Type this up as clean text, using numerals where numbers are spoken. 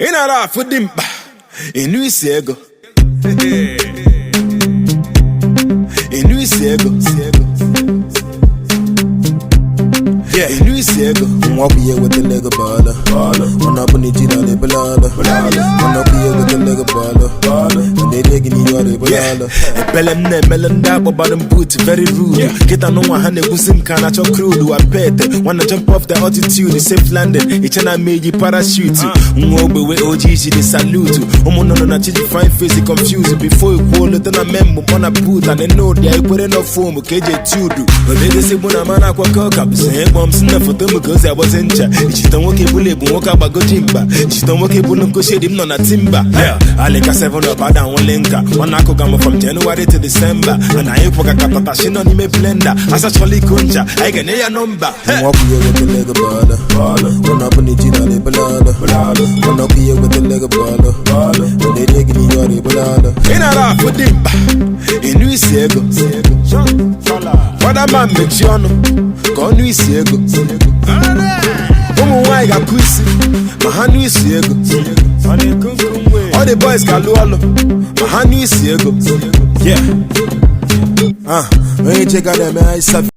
Ị nara afụ dị mkpa ịnụ isi ego, ịnụ isi ego. Yeah, ịnụ isi ego. Nwa bụ ihe wetara ego bọọlụ, mana ọ bụ na iji na ebele ọlụ, mana ọ bụ ihe wetara ego bọọlụ, ọ na-eri gị n'ihe ọrụ ebele ọlụ. Ebele m na-emele ndị akpọgbara m boot very rude. Kịta n'ụwa ha na-ekwusi m ka na-achọ crude wapete. Wanna jump off the altitude, safe landing. Iche na meji parachute. Nwa ogbewe ojii ji dị salute. Ụmụ nnụnụ na chiji fine face confuse. Before ikwuo leta na memụ mọ na boot and know dia ekwere no foam ka eji eti udu. Obegesi bụ na mana akwakọ ka bụ sonye kpọm si na foto m ka o si agbazi ncha. Ichite nwoke bụla ebu nwoke agbagoji mkpa. Ichite nwoke bụla nkoshi dị m nọ na timba. Alika 7 up ada nwele nka. Ọ na-akụga m from January to December. And anyị kwụga ka tatashi nọ n'ime blender. Asachala iko ncha, anyị ga-enye ya nọmba. Nwa bụ ihe wetara ego bọọlụ, mana ọ bụ na iji na ebele ọlụ, mana ọ bụ ihe wetara ego bọọlụ, ọ na-eri gị n'ihe ọrụ ebele ọlụ. Ị nara afụ dị mkpa ịnụ isi ego. Fada ma mechie ọnụ ka ọnụ isi ego. Ụmụ nwaanyị ga-akụ isi ma ha nụ isi ego. All the boys ga-alụ ọlụ ma ha nụ isi ego. Yeah. Ah, onye che ga na-eme anyị.